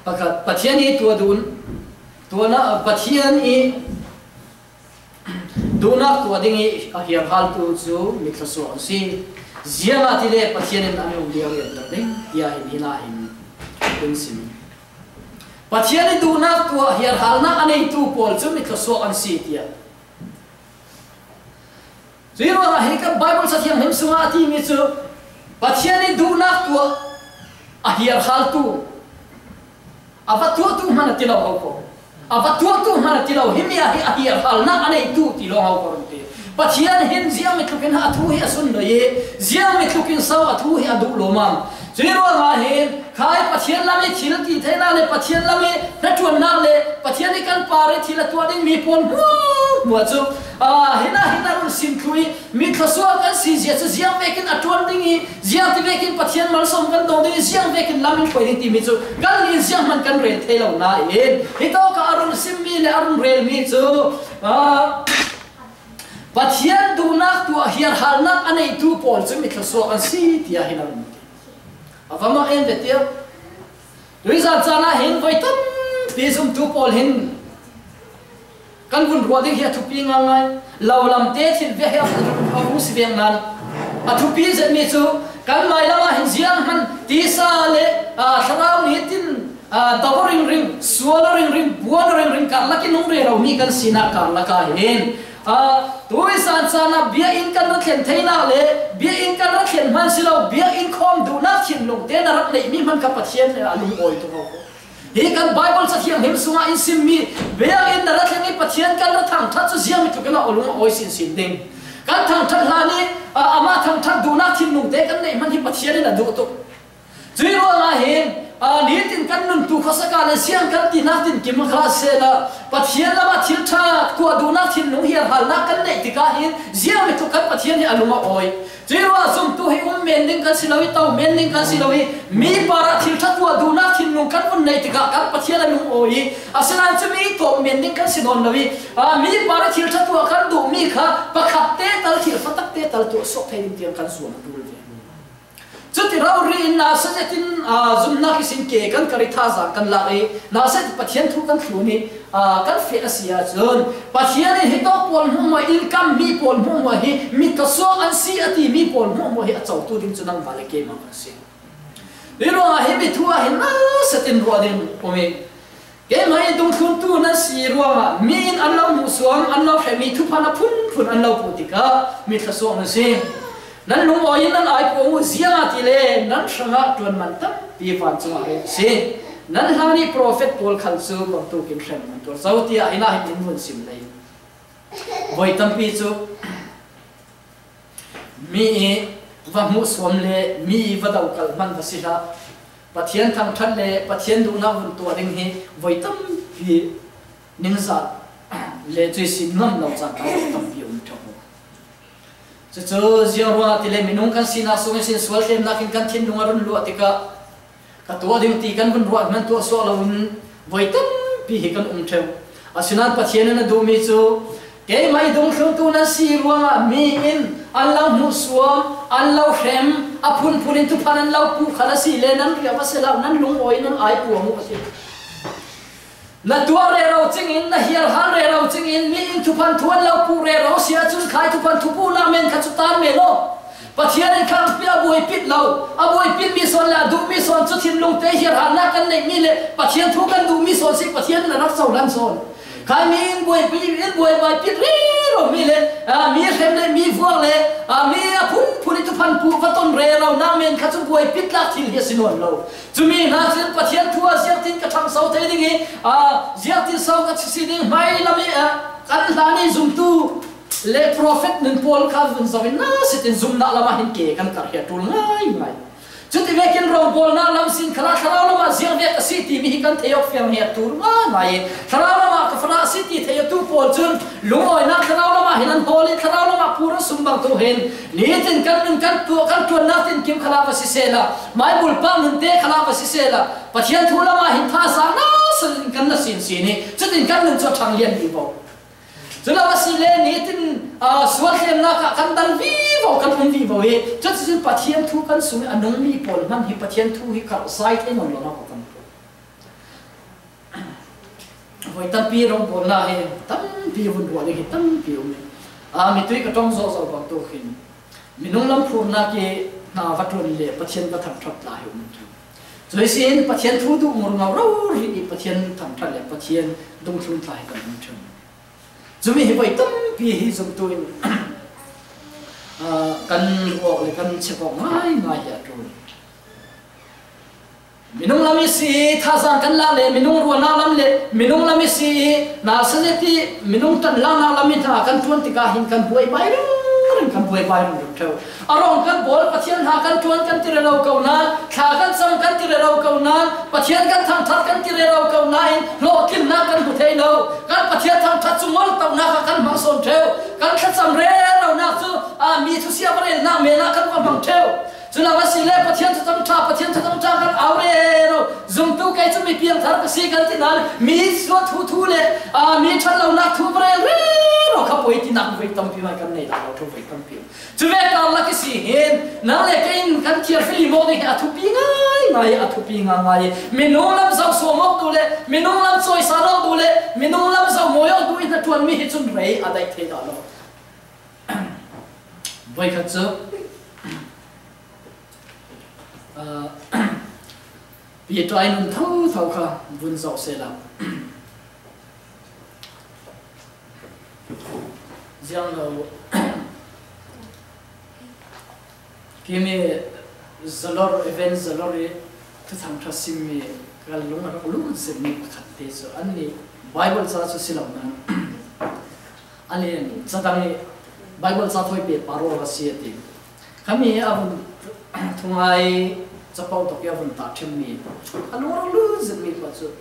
pakhat, Pathian i tua dun, tuana, Pathian i duhnak tuah ding i a hiarhaltu cu mitthluasuak an si. Ziangahtile Pathian in an um lio riamter ding, tiah hin hinah hin kan sim. Pathian i duhnak tuah hiarhalnak a neitu pawl cu mitthluasuak an si, tiah. Cui ruangah hi kan Baibal Cathiang hmanh sungah a timi cu Pathian i duhnak tuah a hiarhaltu, a va tuahtu hmanh a ti lo ho ko. A va tuahtu hmanh a ti lo, himi ah hi a hiarhalnak a neitu ti lawng ho ko rung ti. Pathian hin ziang mitluk in a thu hi a sunlei i, ziang mitluk in so a thu hi a duh lawmam. Cui ruangah hin, khai Pathian lam i thil ti theinak le Pathian lam i hnaṭuannak le Pathian i kan par i thil a tuah dingmi pawl hmuahhmuah cu, aa, hinah hin a run sim thlu i, mitthluasuak kan si zia cu ziang vekin a ṭuan ding i, ziang ti vekin Pathian malsawm kan dawng ding i, ziang vekin lam in hruai ding timi cu kan in zianghman kan rel thei lo nain, hi tawkah a run simmi le a run relmi cu, aa, Pathian duhnak tuah hiarhalnak a neitu pawl cu mitthluasuak an si, tiah hin a run ti. A va mah em ve tiah. Tuizan caan ah hin voi tampi zumtu pawl hin kan vun ruah ding hi a thupi ngaingai. Lo lam te thil ve hi a, a hung si veng nan a thupi zetmi cu kan mailam ah hin zianghman tisa le, aa, thlarau nitin, Aa, dawh ringring, sual ringring, buan ringring, karlak i nung rero mi kan sinak karlak ah hin, aa, tui zan zan ah biakinn kan ra thlen theinak le biakinn kan ra thlen hman si lo, biakinn khawm duhnak thinlungte na rak neih mi hman kha Pathian le a lungawi tuk ko. Hi kan Bible Cathiang him sungah in simmi biakinn na ra thlen i Pathian kan ra thangṭhat cu ziang mi tuk in a lungawi sinsin ding. Kan thangṭhat hlan i, aa, amah thangṭhat duhnak thinlungte kan neih hman hi Pathian in a duh tuk. Cuih ruangah hin, aa, nitin kan nuntu khuasak ah le siang kan tinak tinkim kha sehla, Pathian lamah thil ṭha tuah duhnak thinlung hiarhalnak kan neih tikah hin ziang mi tuk kan Pathian hi a lung a awi. Cuih ruangah zumtu hi um men ding kan si lo i, to men ding kan si lo i, mi parah thil ṭha tuah duhnak thinlung kan vun neih tikah kan Pathian a lung awi i, asinain cumi tawp men ding kan si nawn lo i, aa, mi parah thil ṭha tuah kan duhmi kha pakhatte tal thil fatakte tal tuah suak thei ding tiang kan zuam a ṭul ve. Cuti rori in nasa zetin, aa, zumnak ihsin ke kan kar i, thazaang kan lak i, nasa zet Pathian thu kan thlun i, aa, kan feh a si ahcun Pathian in hitawk pawl hmuahhmuah, inn kam mi pawl hmuahhmuah hi mi thluasuak an si a ti mi pawl hmuahhmuah hi a cotu ding cu nangmah le keimah kan si. Hi ruangah hi mi thu ah hin nasa zetin ruah ding um i, keimah i dungthluntu nan si ruangah mi in an lo hmuhsuam, an lo hrem i thuphan a phunphun an lo puh tikah mi thluasuak nan si. Nan lungawi in nan aipuang uh, ziangahtile nan hrangah ṭuan man tampi vancung ah a rel a si. Nan hlan i profet pawl khal cu bantukin hrem nan tuar zo, tiah hinah hin in vun sim lei. Voi tampi cu mi i va hmuhsuam le mi i va dokalh hmanh va si hlah. Pathian thangṭhat le Pathian duhnak vun tuah ding hi voi tampi ningzah le cuih si ngam lo caan tampi a um ṭheu. Cucu ziang ruangah tile minung kan sinak sung ihsin sual tlemnak in kan thinlung a run luah tikah ka tuah ding ti kan vun ruah hman tuah suak loin voi tampi hi kan um ṭheu. Asinain Pathian in a duhmi cu, keimah i dungthluntu nan si ruangah mi in an lo hmuhsuam, an lo hrem, a phunphun in thuphan an lo puh khal a si le nan riah va si hlah, nan lungawi in nan aipuang uh a si. Na tuah rero cingin, na hiarhal rero cingin, mi in thuphan thu an lo puh rero si ahcun khai thuphan thupuhnak men kha cu tan men aw. Pathian in kha a buaipit lo, a buaipitmi sawn le a duhmi sawn cu thinlungte hiarhalnak kan neihmi le Pathian thu kan duhmi sawn si, Pathian in a rak cohlan sawn. Khai mi in buaipi, in buai, buaipit rero mi le, aa, mi hrem le mi vuak le, aa, mi a phunphun i thuphan puh va ton reronak men kha cu buaipit tlak thil hi a si nawn lo. Cumi hna cun Pathian thu ah ziangtin ka ṭhangso thei ding i, aa, ziangtin so ka si ding hmailam i, aa, kan hlan i zumtu le profet nun pawl kha vun zoh in nasa zetin zumnak lam ah hin ke kan karh hi a ṭul ngaingai. Cuti vekin rawngbawlnak lam sin khalah thlarau lam ah ziangvek a si timi hi kan thei awk fiang hi a ṭul ngaingai i, thlarau lam ah ka farah a si ti thei a tu pawl cun lungawinak thlarau lam ah hin an hawl i, thlarau lam ah pur an sum bang tu hin nitin kan nun kan tuah, kan ṭuannak tinkim khalah va sisehla, mai bulpak nunte khalah va sisehla, Pathian thu lam ah hin thazaang nasa in kan na sinsin i, cutin kan nun cu a ṭhang lian vivo. Cu lo a si le nitin, aa, sual tlemnak ah kan dal vivo, kan um vivo i, cuticun Pathian thu kan sung i a nungmi pawl hmanh hi Pathian thu hi karh zai thei nawn lo nak kan Voi tampi rawngbawlnak hi tampi vun ruah ding hi tampi um i, aa, mitui ka ṭong zawh zawh bantuk hin minung lam phurnak i hna va ṭuan le Pathian va thangṭhat tla hi um ṭheu. Cuihsin Pathian thu duh ngurngau rori i Pathian thangṭhat le Pathian dungthlun tla hi kan um ṭheu. Cumi hi voi tampi hi zumtu in, aa, kan ruah le kan chek awk ngaingai hi a ṭul. Minung lam i si i thazaang kan lak le minung ruahnak lam le minung lam i si i nasa zet i minung ṭanlaknak lam i hna kan ṭuan tikah hin kan buaibai ringring, kan buaibai ringring ṭheu. A rawng kan bawl, Pathian hna kan ṭuan kan ti rero ko nain, thla kan cam kan ti rero ko nain, Pathian kan thangṭhat kan ti rero ko nain, hlawhtlinnak kan hmu thei lo. Kan Pathian thangṭhat cu ngolhtohnak ah kan hmang sawn ṭheu. Kan thlacam reronak cu, aa, mi thusia va relnak men ah kan va hmang ṭheu. Cu lo a si le Pathian thutang ṭha, Pathian thutang ṭha kan au rero. Zumtu kei cu mi piangthar ka si kan ti nain, mi suat thu thu le, aa, mi ṭhat lonak thu va rel rero kha poi tinak voi tampi mai kan nei dah lo ṭheu voi tampi. Cu ve karlak i si hin, nang le kei in kan thiar fili mawk ding hi a thupi ngaingai, a thupi ngaingai. Minung lam zoh sawm awk duh le, minung lam cawisan awk duh le, minung lam zoh mawi awk duh i hnaṭuanmi hi cun rei a daih thei dah lo. Voikhat cu, aa, Peter in nun thotho kha vun zoh sela. Ziang lo. Kimi Zalor, Event Zalor i Thuthang Ṭha sim mi ka lung a rak lut zet mi pakhat te chu an ni Bible ca chu si lo nan. An ni ca dang i Bible ca thawi pe pa raw a si a ti. Khami a vun thungai capo tawk i a vun ta ṭhim mi a lung a rak lut zet mi pa chu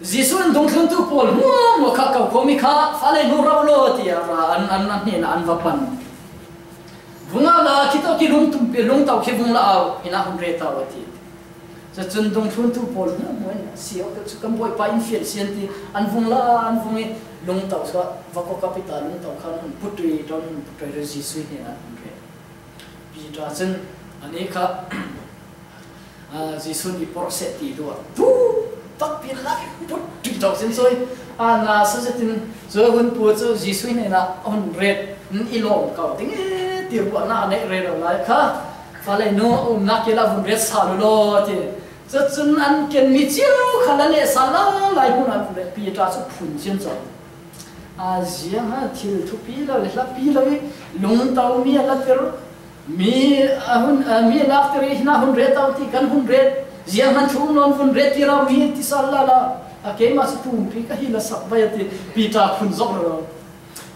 Jesuh in dungthluntu pawl hmuahhmuah kha ko khawm i kha, fale nu rau law, tiah an, an, an hnenah an va pan. Vung au la, khitawk i lungtum pi, lungto khi vung la au, hinah hun ret au a ti. Cucun dungthluntu pawl hmuahhmuah in si au, cu kan Bawipa in fian sian ti, an vung la, an vung i lungto kha, va kawk a pita lungto kha an hun putui, ṭawn hun putui, Jesuh hnenah an hun ret. Peter cun a ni kha, ah, Jesuh nih porh seh ti duh ah, tu takpi lak i put ṭi ṭawk sin sawi. Ah, na sa zetin cu hun pu cu Jesuh hnenah a hun ret, "N i lawm ko ding e," ti ruahnak a neih rero lai kha. "Fale nu, umnak kil ah vun ret sal u law," ti. Cucun an ken mi cio kha la leh sal lai lai hmun ah vun ret. Peter cu phun ciamco. A ziang a thil thupi lo le hlapi lo i lungto mi a latir, mi a hun, a mi a laktir i hinah hun ret au ti kan hun ret. Ziang hman thu um lo vun ret ti lo mi ti sal lala. A keimah cu tumpi ka hi la sak vai a ti Peter phun zok lo.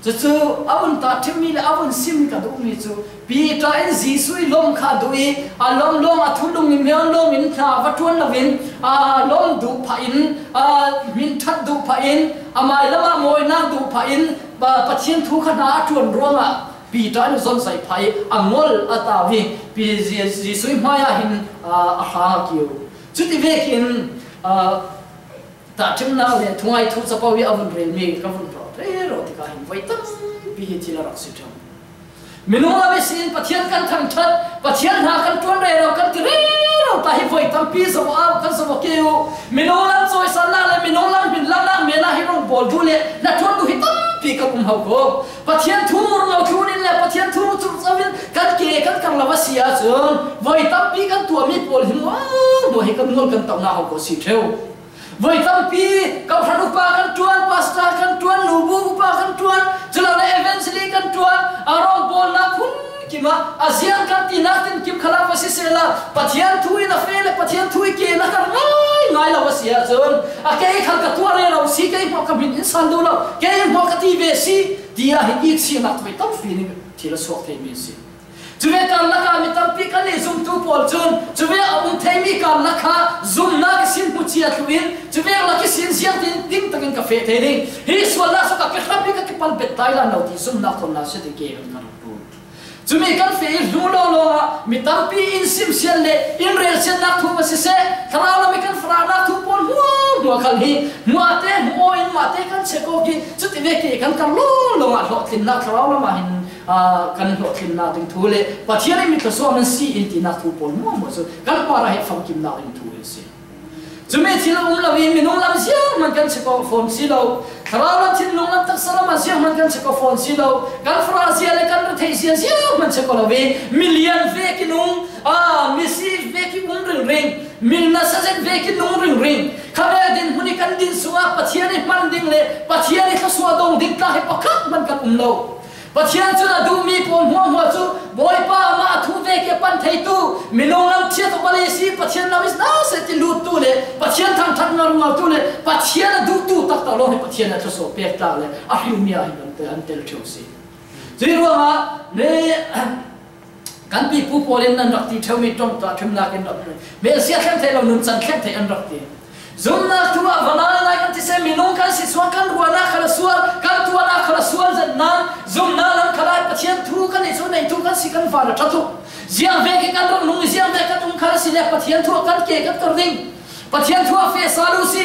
Cucu a vun ta ṭhim mi le a vun sim ka duh mi cu Peter in Jesuh i lawm kha a duh i, a lawm lawng a thulung i meon lawng in hna va ṭuan loin, a lawm duh phah in, a hmin ṭhat duh phah in, a mailam ah mawinak duh phah in, Pa-, Pathian thu kha hna a ṭuan ruangah Peter in a zonzai phah i, a ngol a tau i, Pi-, Je-, Jesuh i hmaiah hin, a, a hlang a kio. Cuti vekin, a, Tahṭhimnak le thungai thu capo i a vun relmi ka vun rawt rero tikah hin voi tampi hi thil a rak si ṭheu. Minung lam ihsin Pathian kan thangṭhat, Pathian hna kan ṭuan rero kan ti rero ta hi voi tampi zoh au, kan zoh ke u. Minung lam cawisannak le minung lam hminlamnak men ah hi rung bawl duh le na ṭuan duh hi tampi kan um ho ko. Pathian thu mur ngo thlun in le Pathian thu mur curh co in kan ke kan kar lo a si ahcun voi tampi kan tuahmi pawl hi muahmuah hi kan ngol kan tohnak ho ko si ṭheu. Voi tampi, kawhhran upa kan ṭuan, pastor kan ṭuan, nubu upa kan ṭuan, culole evangelist kan ṭuan, a rawngbawlnak phun kim ah a ziang kan tinak tinkim khalah va sisehla, Pathian thu in a fe le Pathian thu i ke na kar ngaingai lo a si ahcun, a ke khal ka tuah rero si, kei hmuah ka hmin in san duh lo, kei hmuah ka ti ve si, tiah hi ik sinak voi tampi nih thil a suak theimi a si. Cuvek karlak ah mi tampi kan i zumtu pawl cun cuvek a um theimi karlak kha zumnak ihsin hmucia thluh in cuvek lak ihsin ziangtin ding takin ka feh thei ding. Hi sualnak cu ka kehram i ka kipal bet tai la no ti zumnak thawnnak si ti ke kan ka rak ṭul. Cumi kan feh i hnu lawnglawng ah mi tampi in simsiat le in relsiatnak thu va siseh, thlarau lam i kan farahnak thu pawl hmuahhmuah khal hi hmuahte hmuh aw in mahte kan check awk i cuti vek i kan kar lawnglawng ah hlawhtlinnak thlarau lam ah hin aa, kan hlawhtlinnak ding thu le Pathian in mi thluasuah nan si in tinak thu pawl hmuahhmuah cu kan parah he famkimnak ding thu hi a si. Cumi thil a um lo i minung lam zianghman kan check awk fawn si lo. Thlarau lam thinlung lam taksa lam ah zianghman kan check awk fawn si lo. Kan farah zia le kan retheih zia zianghman check awk lo i milian vek i nung, aa, misi vek i um ringring, mi nasa zet vek i nung ringring. Khavek dinhmun i kan din sungah Pathian i hman ding le Pathian i thluasuah dong ding tla hi pakhat hman kan um lo. Pathian cun a duhmi pawl hmuahhmuah cu Bawipa amah a thu vek i a pan theitu minung lam ṭhiat awk a si, Pathian lam i hna seh ti luttu le Pathian thangṭhat ngar ngartu le Pathian a duhtu taktak lawng hi Pathian a thluasuah pek tlak le a hrilmi ah hin an tel, an tel ṭheu si. Cui ruangah ni, kan pipu pawl in nan rak ti ṭheumi ṭong tahṭhimnak in rak hmelsiat thleng theih lo, nuncan thleng theih an rak ti. Zumnak thu ah va ngai ngai kan ti seh, minung kan si sual, kan ruahnak khal a sual, kan tuahnak khal a sual zet nain zumnak lam khal ah Pathian thu kan i cu nei thu kan si, kan van a ṭha tuk. Ziangvek i kan rak nung i ziangvek kan um khal a si le Pathian thu ah kan ke kan kar ding. Pathian thu ah feh sal u si.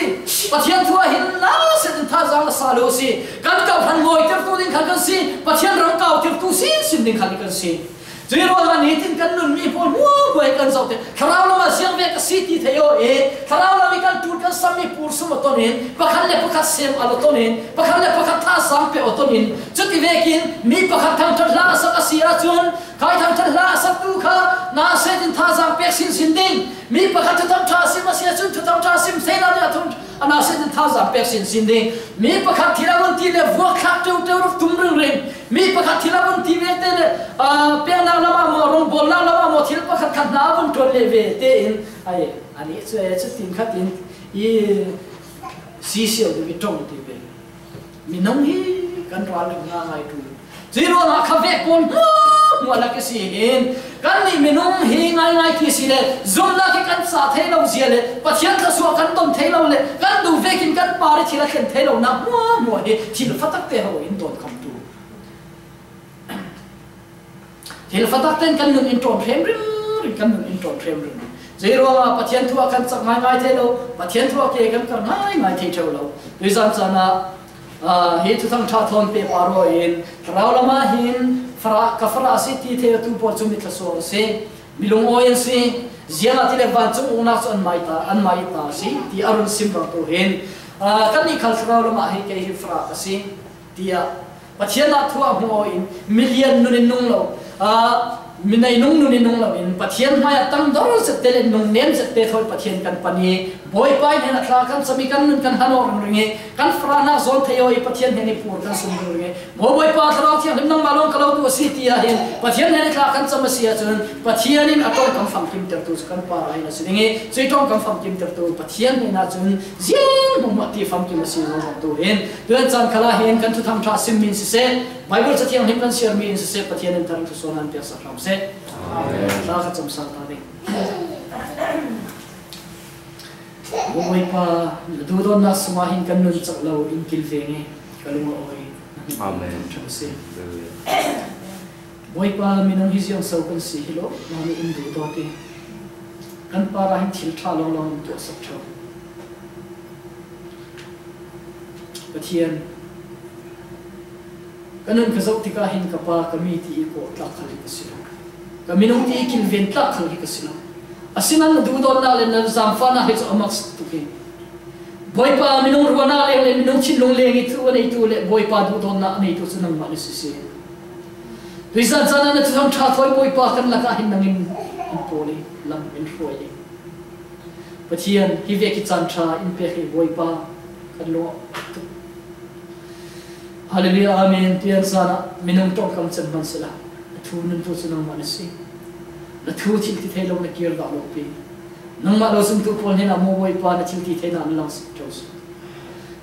Pathian thu ah hin na set in thazaang la sal u si. Kan kawhhran mawitirtu ding khal kan si. Pathian ram kautirtu sinsin ding khal kan si. Cuih ruangah nitin kan nunmi pawl hmuahhmuah hi kan zoh te. Thlarau lamah ziang ve ka si ti thei aw i, thlarau lam i kan tul kan sammi pur sum a tonin, pakhat le pakhat sem a lo tonin, pakhat le pakhat thazaang peuh a tonin, cuti vekin mi pakhat thangṭhat hla a sak a si ahcun, khai thangṭhat hla a saktu kha na setin thazaang pek sinsin ding. Mi pakhat thuthang ṭha a sim a si ahcun, thuthang ṭha a sim theinak nih a thum a na setin thazaang pek sinsin ding. Mi pakhat thil a vun ti le vuak thlak ṭeuṭeu rak tum ringring. Mi pakhat thil a vun ti vek te le, aa, peknak lamah maw, rawngbawlnak lamah maw, thil pakhat khat hna a vun ṭuan leh ve tein, ai, anih cu e, cutin khat in i sisiau ding i ṭong ti ve. Minung hi kan ralring ngaingai tu. Cuih ruangah kha vek pawl hmuahhmuah lak i si hin, kannih minung hi ngaingai ti si le, zumhnak hi kan ca thei lo zia le, Pathian thluasuah kan ton thei lo le, kan duh vekin kan par i thil a thlen thei lo nak hmuahhmuah hi thil fatak te ho in dawnkhamtu. Thil fatak ten kan nun in ṭawn hrem ringring, kan nun in ṭawn hrem ringring. Zei ruangah Pathian thu ah kan cak ngaingai thei lo, Pathian thu ah ke kan kar ngaingai thei ṭheu lo. Tuizan caan ah, aa, hi Thuthang ṭha thawn pehpar aw in, thlarau lamah hin fara, ka fara a si ti thei awtu pawl cu mi thluasuah an si, mi lungawi an si, ziangahtile vancung uknak cu anmai ta, anmai ta a si ti a run sim bangtu hin, aa, kannih khal thlarau lamah hi kei hi fara ka si, tiah Pathian ah thu a hmu aw in, milian nun in nung lo, aa, minei nung nun in nung lo in, Pathian hmaiah tangdor zette le nungnem zette thawi Pathian kan pan i, Bawipa hnen ah thla kan cam i, kan nun kan han aw ringring i, kan farahnak zawn thei aw i, Pathian hnen i pur kan sum ringring i, Baw Bawipa, Thlarau Thianghlim nangmah lawng ka lo duh a si, ti ah hin Pathian hnen i thla kan cam a si ahcun, Pathian in a ṭongkam famkimtertu cu kan par ah hin a si ding i, cuih ṭongkam famkimtertu Pathian hnen ahcun ziang hmuahhmuah ti famkim a si zongzong tu hin, tuan caan khal ah hin kan Thuthang ṭha simmi in siseh, Baibal Cathianghlim kan siarmi in siseh, Pathian in thar in thluasuahnak in piaksak hram seh. Amen. Thla ka cam sal ta ding. Bawipa, na duhdawtnak sungah hin kan nun cak lo in kilveng i ka lung a awi. Amen. Ṭha ka si. Hallelujah. Bawipa, minung hi ziang so kan si hi lo, nang nih in duhdawt i kan parah hin thil ṭha lawnglawng in tuahsak ṭheu. Pathian, ka nun ka zoh tikah hin ka pa, ka mi ti i kawh tlak khal hi ka si lo. Ka minung ti i kilven tlak khal hi ka si lo. Asinain na duhdawtnak le na zaangfahnak hi cu a mak tuk hi. Bawipa, minung ruahnak leng le minung thinlung leng i thu a neitu le Bawipa duhdawtnak a neitu cu nangmah na sisi. Tuizan caan ah na Thuthang ṭha thawi Bawipa kan lakah hin nang in in pawl i lam in hruai i Pathian, hi vek i caan ṭha in pek hi Bawipa kan lawh tuk. Hallelujah, amen. Tuizan caan ah minung ṭongkam cem hmanh sehla, a thu nuntu cu nangmah na si. Na thu thil ti thei lo na kir dah lo pi. Nangmah lo zumtu pawl hnenah maw Bawipa na thil ti theinak na lang ṭheu si.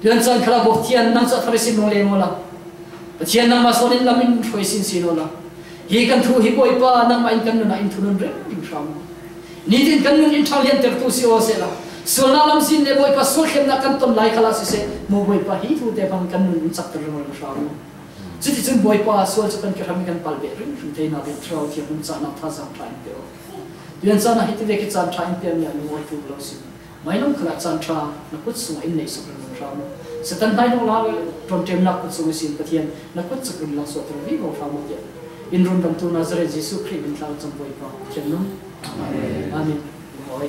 Tuizan caan khalah Bawipa Pathian, nang cu a thar i sin lawng leng awla, Pathian nangmah sawn in lam in hruai sinsin awla, hi kan thu hi Bawipa nangmah in kan nun ah in thu nun ringring hram. Nitin kan nun in ṭhangliantertu si aw sehla, sualnak lamzin le Bawipa sualkhemnak kan ton lai khalah siseh, maw Bawipa hi thu te hmang kan nun in cakter ringring hram. Cuticun Bawipa sual cu kan kehram i kan palh beh ringring theinak ding Thlarau Thianghlim cahnak thazaang ṭha in pe aw. Tuizan caan ah hi ti vek i caan ṭha in piakmi ah lungawi tu ka lo si. Mailam khalah caan ṭha na kut sungah in neihsak ringring hram. Satan hnainawknak le ṭawnṭemnak kut sung ihsin Pathian na kut cak run lang suahter vivo hram aw tiah in rundamtu Nazareth Jesuh Khrih min thla cam Bawipa Pathian nun. Amen. Amen. Lungawi.